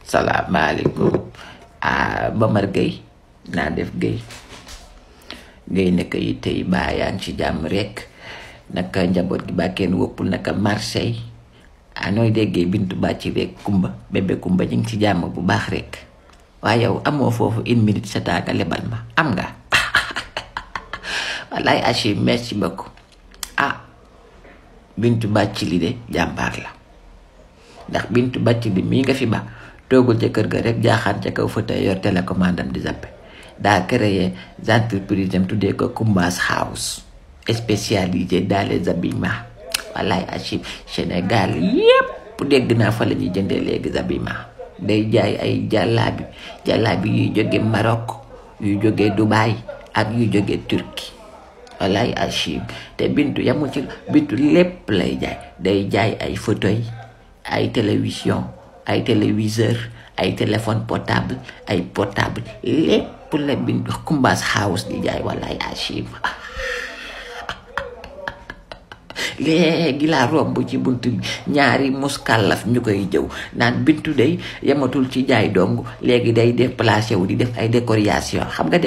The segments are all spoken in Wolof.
salaamaaleykum Bamar Gueye naa def Gueye naka yi tey baa yaa ngi ci jàmm rek naka njaboot gi ba kenn woppul naka Marseille nooy déggee Bintu Bàcci rek Kumba bébé Kumba ñu ngi ci jàmm bu baax rek waaye yow amoo foofu 1 minute sa taaga lebal ma am nga wallaay Achille merci beaucoup Bintu Bàcci li de jàmbaar la ndax Bintu Bàcci li mii nga fi ba toogul ca kër ga rek jaaxaan ca kaw fauteuil yor télécommande am di zappe daa créé entreprise am tuddee ko Kumba's House spécialisé dans les habillements wallaay Achille Sénégal yépp dégg naa fa la ñuy jëndee léegi habillement day jaay ay jàllaabi yuy jóge Maroc yuy jóge Dubaï ak yuy jóge Turquie wallaay Achille te Bintu yamul ci Bintu lépp lay jaay day jaay ay fauteuil ay télévision ay téléviseur ay téléphone portable ay portable lépp la Bintu Kumba's House di jaay wallaay Achille léegi laa romb ci buntu bi ñaari muskàllaf ñu koy jëw naan Bintu day yamatul ci jaay dong léegi day déplacé wu di def ay décoration xam nga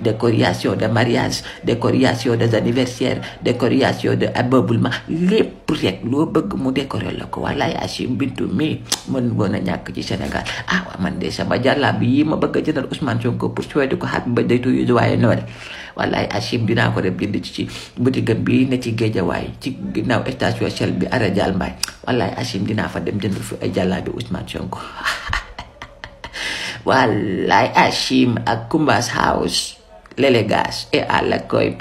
décoration de mariage décoration des anniversaires décoration de ameublement lépp rek loo bëgg mu décorer la ko wallaay Achille Bintu mi mën woon a ñàkk ci Sénégal waa man de sama jàllaab yi ma bëgg a jëndal Ousmane Sonko pour souhaiter ko happy birthday to you joyeux Noël wallaay Achille dinaa ko dem jënd ci boutique bi ne ci Géejawaay ci ginnaaw station Shell bi ara Dial Mbaye wallaay Achille dinaa fa dem jënd fi ay jàllaabi Ousmane Sonko wallaay Achille ak Kumba's House l'élégance et à la koy